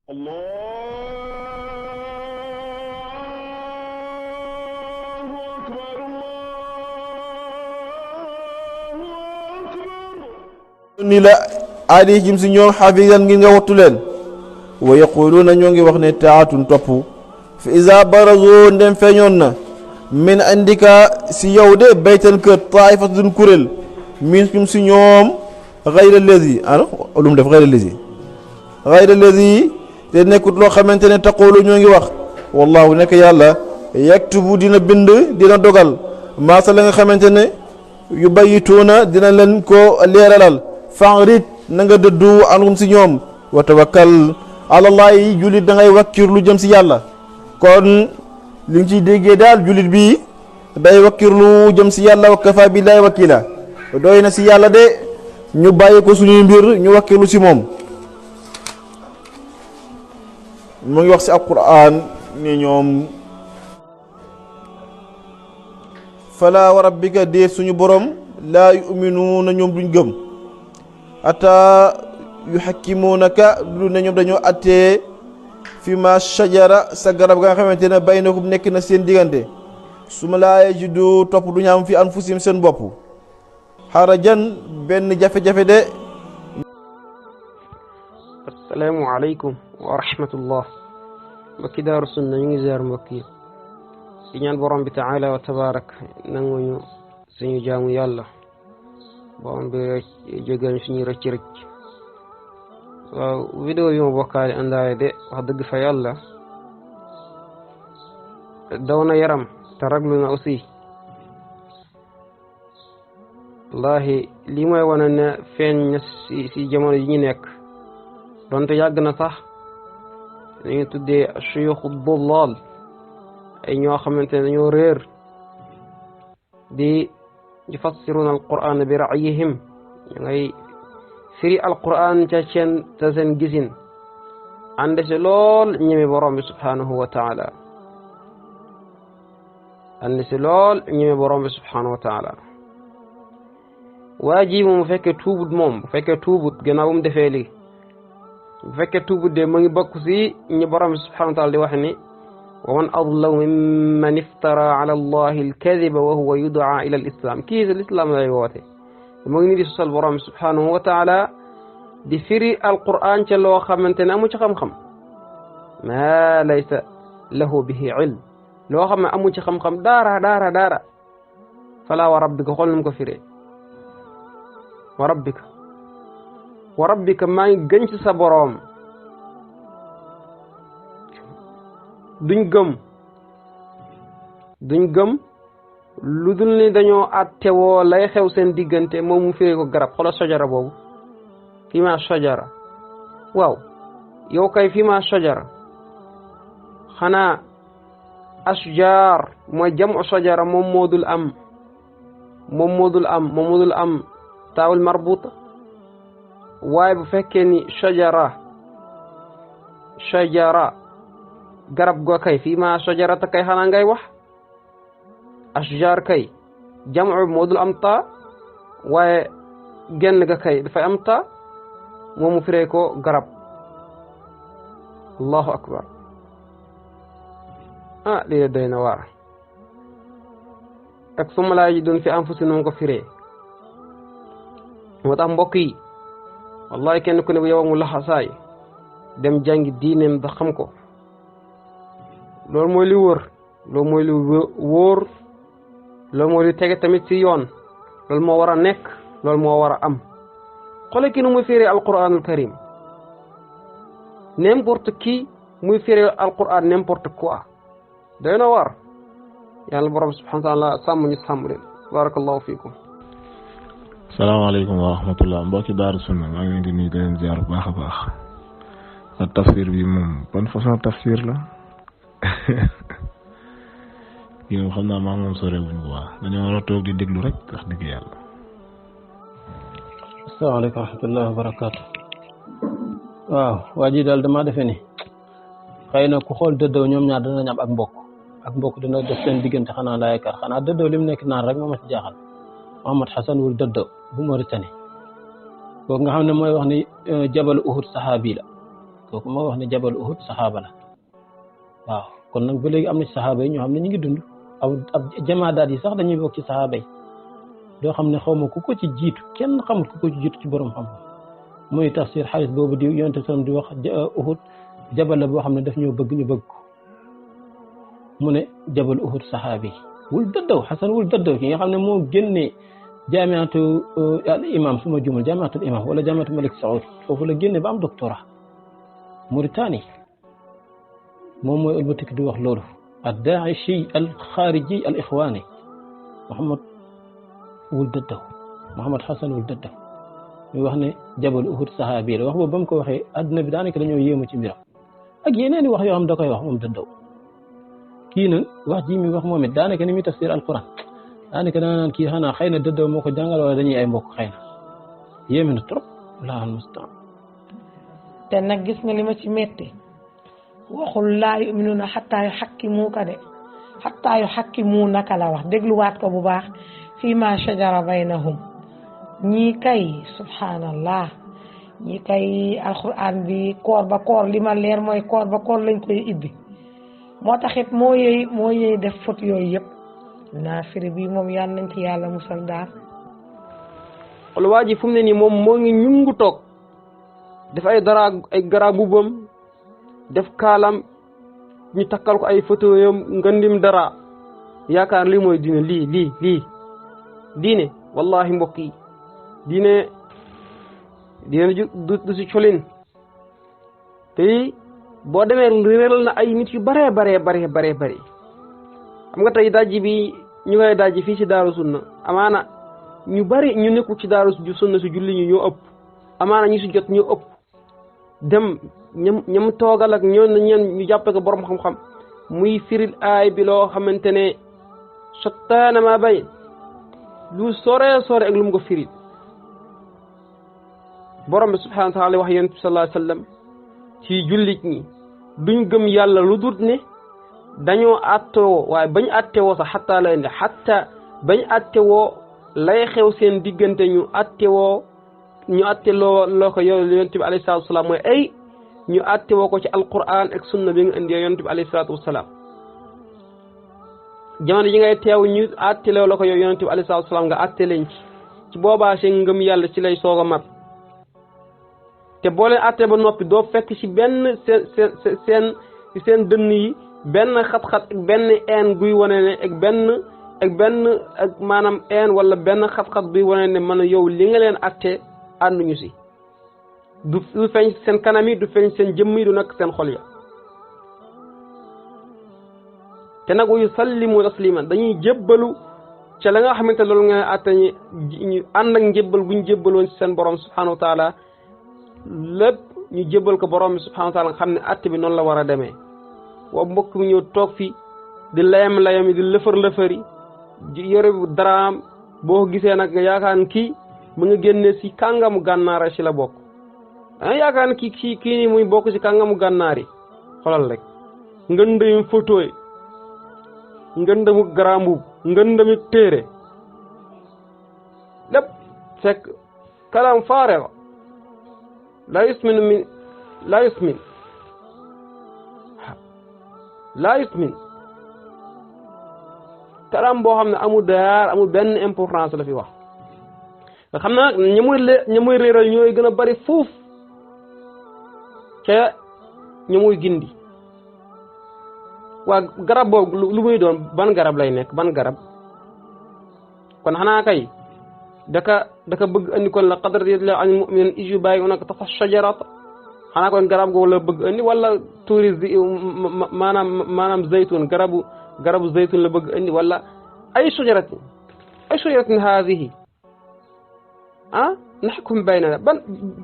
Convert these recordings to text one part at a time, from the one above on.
ni la alayhim si ñoom xafisan ngir nga wattu leen wa yaquluuna ñoo ngi wax ne taatun topp fa iza barazu ndem feeñoon na min indika si yow de baytan kër taifatun kuréel minkum si ñoom xayra lazi lu mu def xayra lazi te nekkut loo xamante ne taqulu ñoo ngi wax wallahu nekk yàlla yaktubu dina bind dina dogal maasa la nga xamante ne yu bayituuna dina leen ko leeralal fa'rid na nga dëddu anhum si ñoom wa tawakkal alallahi jullit da ngay wakkir lu jëm si yàlla kon li nga ciy déggee daal jullit bi day wakkir lu jëm si yàlla wa kafa billahi wakila doy na si yàlla de ñu bàyyi ko suñuy mbir ñu wakkirlu si moom mu ngi wax si alquran ni ñoom fala wa rabbika dee suñu borom laa yuminuuna ñoom duñ gëm ata yuhakkimunaka lu ne ñoom dañoo attee fi ma shajara sa garab ga nga xamante ne baynakum nekk na seen diggante su ma laa yajidu topp du ñu am fi anfusim seen bopp harajan benn jafe-jafe de. assalaamu aleykum wa rahmatullah mbokki Daaru Sunna ñu ngi ziar mbokk yi di ñaan borom bi taala wa tabarak nanguñu suñu jaamu yàlla borom bi jógal suñu rëcc waaw vidéo bi ma bokkaale àndaale de wax dëgg fa yàlla daw na yaram te raglu na aussi wallahi lii mooy wane ne feeñ na si jamono yi ñu nekk donte yàgg na sax dañu tuddee shuyuxu dullaal ay ñoo xamante ne dañoo réer di yufassiruna alquran bi ra'yihim ñu ngay firi alquran ca seen gisin ànd si lool ñeme borom bi subhanahu wa taala waa ji moom bu fekkee tuubut gannaaw mu defee lii bu fekkee tuubut de mu ngi bokk si ñi borom bi subhanahu wa taala di wax ni wa man adlamu mimman iftara ala allahi alkadiba wa huwa yud'a ila alislam kii si l'islam lay woote mu ngi ni di sosal borom bi subhanahu wa taala di firi alquran ca loo xamante ne amu ci xam-xam ma laysa lahu bihi ilm loo xam ne amu ci xam-xam daara fala wa rabbika xool num ko firee wa rabbika maa ngi gën ci sa boroom duñ gëm lu dul ni dañoo attewoo lay xew seen diggante moom mu firee ko garab xoolal sajara boobu fii ma sajara waaw yow kay fii ma sajara xanaa ashjar mooy jamu sajara moom moodul am taawul marbuta waaye bu fekkee ni shajara garab go kay fii ma shajarata kay xanaa ngay wax ashjar kay jamu moodul am taa waaye genn ga kay dafay am taa moom mu firee ko garab allahu akbar lii doy na waar ak summa laa yajiduuna fi anfusihim ko firee moo tax mbokk yi wallahi kenn ku ne bu yow mu laxasaay dem jàngi diineem da xam ko loolu mooy li wóor loolu mooy li tege tamit ci yoon loolu moo war a nekk loolu moo war a am xoole ki nu muy firee alquranul karim n'importe qui muy firee alquran n'importe quoi doy na war yàlla borom subhanahu wa taala sàmm ñu sàmm leen barakallahu fiikum salaamaaleykum wa rahmatullah mbokki Daaru Sunna maa ngi leen di nuyu di leen ziar bu baax a baax sa tafsir bi moom ban façon tafsir la yi moom xam naa maa moom sorewuñ bu baax dañoo war a toog di déglu rek wax dëgg yàlla. asalaamaaleykum wa rahmatullah wa barakaatu. waaw waa ji daal damaa defe ni xëy na ku xool dëddoo ñoom ñaar danañ am ak mbokk dina def seen diggante xanaa laa yaakaar xanaa dëddoo li mu nekk naan rek moo ma ci jaaxal Mohamad Hassan wul dëddoo bu Mauritanie kooku nga xam ne mooy wax ni jabalu Uhud saxaabi la kooku moo wax ne jabal Uhud saxaaba la waaw kon nag ba léegi am na ci saxaaba yi ñoo xam ne ñu ngi dund ab jamaadaat yi sax dañuy bokk ci saxaaba yi doo xam ne xaw ma ku ko ci jiitu kenn xamul ku ko ci jiitu ci borom xam muy tafsir xaalis boobu di yonent sallam di wax Uhud jabal la boo xam ne daf ñoo bëgg ñu bëgg ko mu ne jabal Uhud saxaabi wul dëddaw xasan wul dëddaw ki nga xam ne moo génnee jaamiatu al imam su ma jumul jaamiatul imam wala jaamiatu Malik Saoud foofu la génne ba am doctorat Mauritanie moom mooy ëlbatik di wax loolu ad-daa'ishi al xaariji al ixwaani Muhammad wul dëddaw Muhammad Xasan wul dëddaw ñu wax ne jabal Uhud saxaabi la wax boobu ba mu ko waxee adduna bi daanaka dañoo yéemu ci mbiram ak yeneen i wax yoo xam da koy wax moom dëddaw kii nag wax ji mi wax moom it daanaka ni muy tafsir alquran daanaka dana naan kii xanaa xëy na dëddaw moo ko jàngal wala dañuy ay mbokk xëy na yéeme na trop Allahu almustaan. te nag gis nga li ma ci metti waxul laa yuminuuna xattaa yu xakkimuuka de xattaa yu xakkimuunaka la wax dégluwaat ko bu baax fii ma shajara baynahum ñii kay subhanallah ñii kay alquran bi koor ba koor li ma leer mooy koor ba koor lañ koy ibbi moo taxit moo yëy def faute yooyu yëpp naafiri bi moom yàlla nañ ci yàlla musal daal. wala waa ji fu mu ne nii moom moo ngi ñungu toog def ay gara bubam def kaalam ñu takkal ko ay photo yam ngandim dara yaakaar lii mooy diine lii diine wallahi mbokk yi diine du si colin te boo demee réeral na ay nit yu bare xam nga tey dajji bi ñu koy dajji fii ci Daaru Sunna amaana ñu bari ñu nekku ci Daaru Sunna si julli ñu ñoo ëpp amaana ñu si jot ñoo ëpp dem ñam toogal ak ñu jàppe ko borom xam-xam muy firil aay bi loo xamante ne sottaana ma bay lu sore ak lu mu ko firil borom bi subhanahu wa taala wax yonent bi sallallahu alayhi wasallam ci jullit ñi duñ gëm yàlla lu dul ne dañoo attewoo waaye bañ attewoo sax xattaa la indi xatta bañ attewoo lay xew seen diggante ñu attewoo loo ko yonent bi alayhi salaatu wasalaam mooy ay ñu attewoo ko ci alquran ak sunna bi nga indi yonent bi alayhi salaatu wasalaam jamono yi ngay teew ñu atteloo la ko yow yonent bi alayhi salaatu wasalaam nga atte leen ci boobaa seen ngëm yàlla ci lay soog a mat te boo leen atte ba noppi doo fekk ci benn seen dënn yi benn xat-xat ak benn een guy wane ne ak maanaam een wala benn xat-xat buy wane ne man yow li nga leen atte ànduñu si du feeñ seen kanam yi du feeñ seen jëmm yi du nekk seen xol ya te nag wa yusallimu tasliman dañuy jébbalu ca la nga xamante loolu nga atte ñu ànd ak njébbal guñ jébbaloon ci seen borom subhanahu wa taala lépp ñu jébbal ko borom bi subhanahu wa taala nga xam ne atte bi noonu la war a demee wa mbokk mi ñëw toog fi di layam yi di lëfër-lëfëri di yore daraam boo ko gisee nag nga yaakaar kii mu nga génne si kàngamu gànnaar si la bokk yaakaar ne kii nii muy bokk si kàngamu gànnaar yi xoolal rek ngëndami photo yi ngëndamu garambu ngëndami téere lépp fekk kalam faare la yusmin kalam boo xam ne amul benn importance la fi wax nga xam na ña muy réeral ñooy gën a bari fuuf ca ña muy gindi waa garab boobu lu muy doon ban garab lay nekk ban garab kon xanaa kay daka bëgg andi kon la qad radiyallahu anil mu'minin iz yubayyi'unaka tahta ash-shajarati xanaa kon garab googu la bëgg andi wala tourisme maanaam zaytun garabu zaytun la bëgg andi wala ay shajaratin haadihi naxkum baynana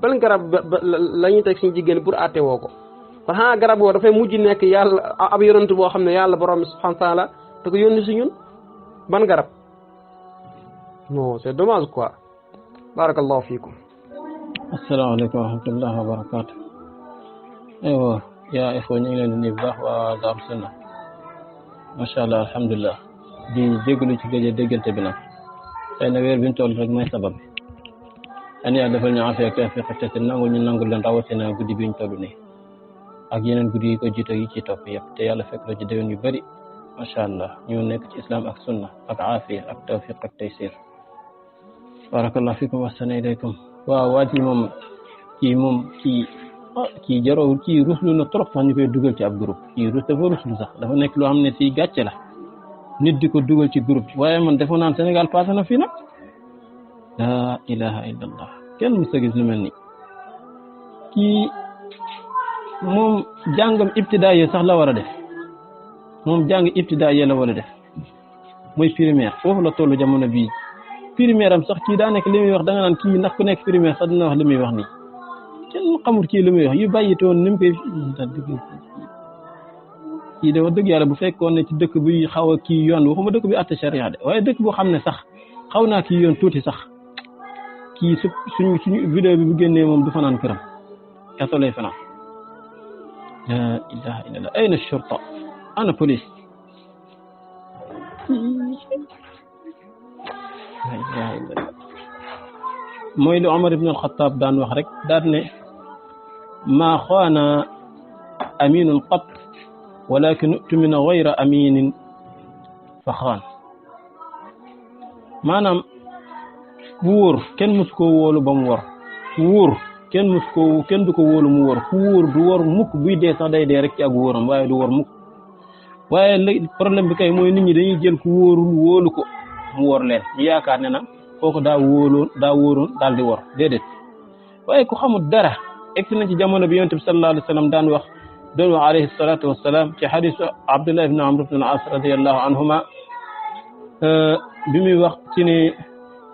ban garab la ñuy teg suñu jigéen pour àtte woo ko kon xanaa garab boobu dafay mujj nekk yàlla ab yonent boo xam ne yàlla borom bi subhanahu wa taala da ko yónni si ñun ban garab non c'est dommage quoi barakallahu fiikum asalaamaaleykum wa rahmatullahi wa barakaatu aywa yaa ixwa ñu ngi leen di nuyu bu baax waa Daaru Sunna macha allah alhamdulilah di jégalu ci gëj a déggante bi nag xëy na weer bi ñu toll rek mooy sabab bi an yaa defal ñu affaire ak te nangu ñu nangu leen rawatina guddi bi ñu toll nii ak yeneen guddi yi ko jiito yi ci topp yëpp te yàlla fekk la ci déwén yu bëri macha allah ñu nekk ci islam ak sunna ak aafiya ak tawfiq ak taysir barakallahu fikum wa ahsana ilaykum waaw waa ji moom kii jarowul kii ruslu na trop sax ñu koy dugal ci ab groupe kii dafa ruslu sax dafa nekk loo xam ne si gàcce la nit di ko dugal ci groupe waaye man defoon naan Sénégal passé na fii nag la ilaha illallah kenn mës a gis lu mel ni kii moom jàngam ibtidaay sax la war a def moom jàng ibtidaay la war a def mooy primaire foofu la tollu jamono bii primaire am sax kii daa nekk li muy wax da nga naan kii ndax ku nekk primaire sax dina wax li muy wax nii kenn xamul kii li muy wax yu bàyyitoon ni mu koy kii de wax dëgg yàlla bu fekkoon ne ci dëkk bi xaw a kii yoon waxuma dëkk bi àtte charia de waaye dëkk boo xam ne sax xaw naa kii yoon tuuti sax kii suñu vidéo bi bu génnee moom du fanaan këram kaso lay fanaan la ilaha illallah ayna shurta ana police la ilaha illallah mooy lu Omar ibn al-Khattab daan wax rek daan ne maa xaana aminun qat walakin utumina gayra aminin fa xaan maanaam bu wóor kenn mus koo wóolu ba mu war wóor kenn du ko wóolu mu wóor ku wóor du wóor mukk buy dee sax day dee rek ci ak wóoram waaye du wóor mukk waaye léegi problème bi kay mooy nit ñi dañuy jël ku wóorul wóolu ko mu wóor leen ñu yaakaar ne nag kooku daa wóoroon daal di wóor déedéet waaye ku xamul dara egsi na ci jamono bi yonent bi sallallahu alayhi wa sallam doon wax alayhi salatu wassalam ci xadisu Abdullah ibn Amr ibn al-As radiyallahu anhuma bi muy wax ci ne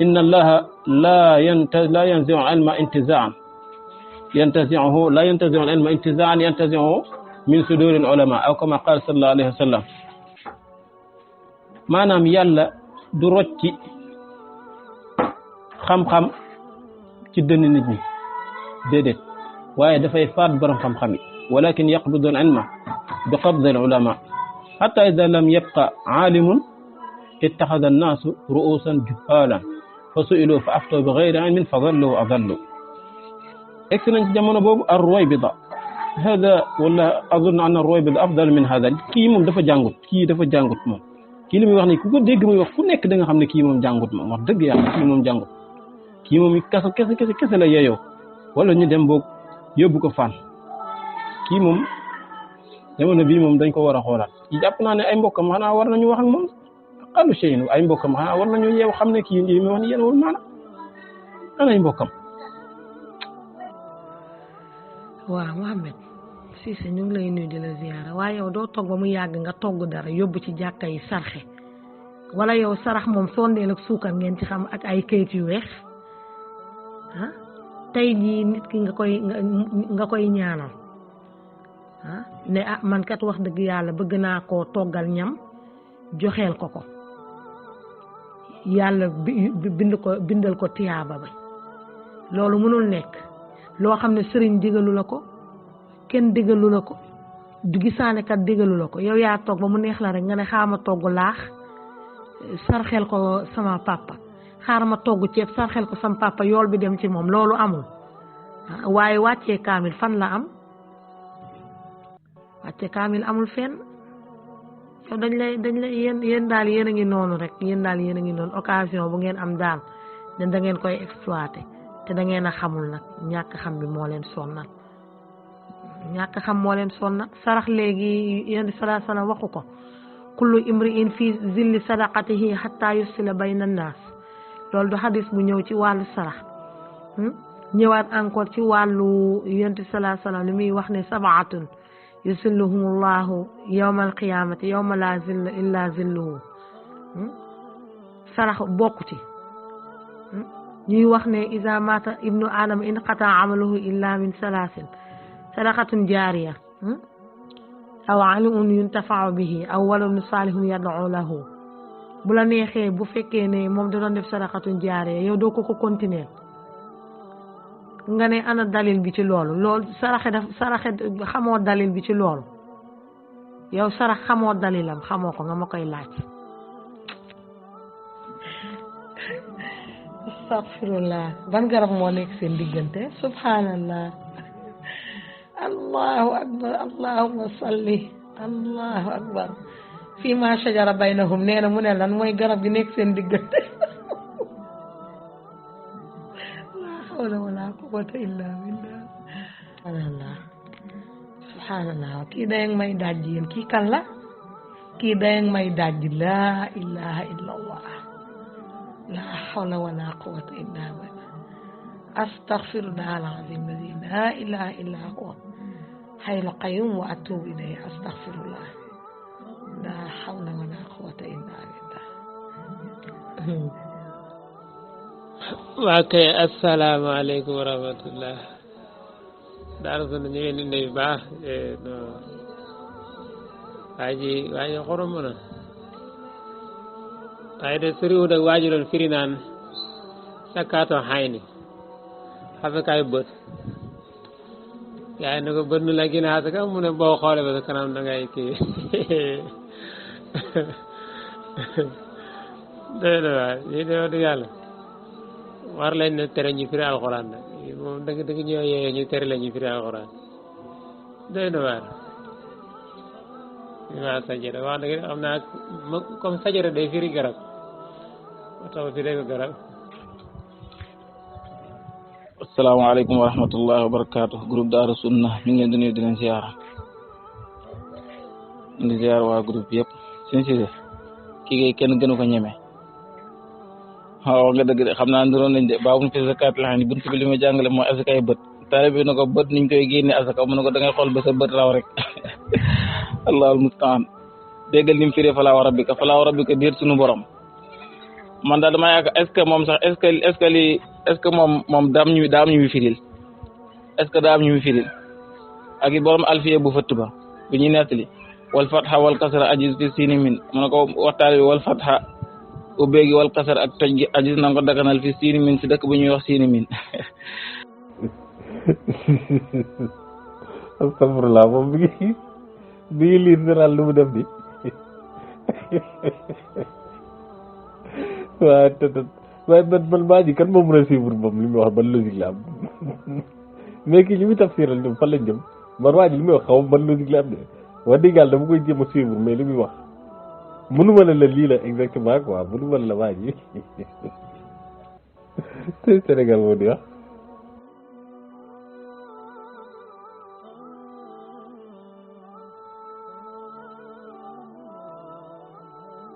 inna allaha la yanzi'u ilma intiza'an la yantazi'u ilma intiza'an yantazi'u min suduri al-ulama aw kama qala sallallahu alayhi wa sallam maanaam yàlla du rocci xam-xam ci dënn nit ñi déedéet waaye dafay faat borom xam-xam yi walakin yaqbidu al-ilma bi qabdi al-ulama hatta idha lam yabqa aalimun ittaxada annaasu ru'uusan juhaalan fa su'ilu fa aftoo bi ghayri ilmin fa dallu wa adallu egg nañ ci jamono boobu ar-Ruwaybida hada wala azunnu anna ar-Ruwaybida afdal min hada kii moom dafa jàngut moom kii li muy wax ni ku ko dégg muy wax ku nekk da nga xam ne kii moom jàngut moom wax dëgg yàlla kii moom jàngut kii moom kese la yeeyoo wala ñu dem boog yóbbu ko fan kii moom jamono bii moom dañ ko war a xoolaat jàpp naa ne ay mbokkam xanaa war nañu wax ak moom xalu cheyin ay mbokkam xanaa war nañu yeew xam ne kii li muy wax ni yéen wul maana ana ay mbokkam. waaw Mohamed Cissé ñu ngi lay nuyu di la ziyaara waaye yow doo togg ba mu yàgg nga togg dara yóbbu ci jàkka yi sarxe wala yow sarax moom sondeel ak suukar ngeen ci xam ak ay kayit yu weex ah tey jii nit ki nga koy ñaanal ah ne ah man kat wax dëgg yàlla bëgg naa koo toggal ñam joxeel ko yàlla bindal ko tiyaaba ba loolu mënul nekk loo xam ne sëriñ digalu la ko kenn digalu la ko du gisaane kat digalu la ko yow yaa togg ba mu neex la rek nga ne xaama togg laax sarxel ko sama papa xaar ma togg ceeb sarxel ko sama papa yool bi dem ci moom loolu amul waaye wàccee kaamil fan la am wàccee kaamil amul fenn yow dañ lay yéen daal yéen a ngi noonu rek yéen daal yéen a ngi noonu occasion bu ngeen am daal ne da ngeen koy exploiter te da ngeen a xamul nag ñàkk xam bi moo leen sonnal sarax léegi yéen di salaa salaam waxu ko kullu imri'in fi zilli sadaqatihi hatta yusila bayna naas loolu du xadis bu ñëw ci wàllu sarax ñëwaat encore ci wàllu yéen di salaa salaam li muy wax ne sabaatun yusilluhumullahu yawma alqiyamati yawma la zilla illa zilluhu sarax bokku ci ñuy wax ne iza mata ibnu adama inqata amaluhu illa min salaasin sadaqatun jaariya aw alimun yuntafa'u bihi aw waladun salihun yad'u lahu bu la neexee bu fekkee ne moom da doon def sadaqatun jaariya yow doo ko continuer nga ne ana dalil bi ci loolu saraxe xamoo dalil bi ci loolu yow sarax xamoo dalilam xamoo ko nga ma koy laaj astaghfirullah ban garab moo nekk seen diggante subhanallah allahu akbar allahumma salli allahu akbar fii ma shajara baynahum nee na mu ne lan mooy garab gi nekk seen diggante la hawla wala quwwata illa billah subhanallah subhanallah kii dayang may dajji yéen kii kan la kii dayang may dajji la ilaha illa allah la hawla wala quwwata illa billah astaghfirullah alazim alladhi la ilaha illa huwa hayyul qayyum wa atubu ilayhi astaghfirullah la hawla wala quwwata illa billah waa kay asalaamaaleykum wa rahmatullah daal ko ñu ngi leen di baax waa ji xorom na waaye de soriwul ak waa ji doon firi naan sakaato xayni xafekaayu bët yaa ne ko bët nu la gën a xasaka mu ne boo xoolee ba sa kanam da ngay kii doy na waa lii de wax dëgg yàlla war lañ ne tere ñu firi alxuraan nag moom dëgg dëgg ñoo yee ñu tere la ñu firi alxuraan doy na waar waa sajara wax dëgg xam naa comme sajara day firi garab moo tax ma firee ko garab. asalaamaaleykum wa rahmatullahi wa barakaatu groupe Daaru Sunna ñu ngi leen di nuyu di leen ziar di ziar waa groupe yëpp seen si kii kay kenn gënu ko ñeme waaw nga dëgg de xam naa ndiroon nañ de baabu fi zakat la ni buntu bi li ma jàngale mooy asakay bët taalibe bi na ko bët niñ koy génne asaka mu ne ko da ngay xool ba sa bët raw rek allahul mustaan déggal ni mu firee falaa rabbika déet suñu borom man daal dama yaakaar est-ce que moom sax est-ce que moom daam ñu firil est-ce que daam ñu firil ak i borom alfiye bu fëtt ba bu ñuy nettali wal fatha wal kasra ajiz fi siini min mu ne ko waxtaan bi wal fatha ubbeegi wal kasar ak toj gi ajiz na ko daganal fi siini min si dëkk bu ñuy wax siini min astafurlah moom bi ngi liir général lu mu def di waaye man maa ji kan moom mën a suivre moom li muy wax ban logique la am mais kii li muy tafsiral ñoom fan lañ jëm man waa ji li muy wax xaw ma ban logique la am de wax dëgg yàlla dama koy jéem a suivre mais li muy wax mënuma la lii la exactement quoi mënuma la waa ji Sénégal moo di wax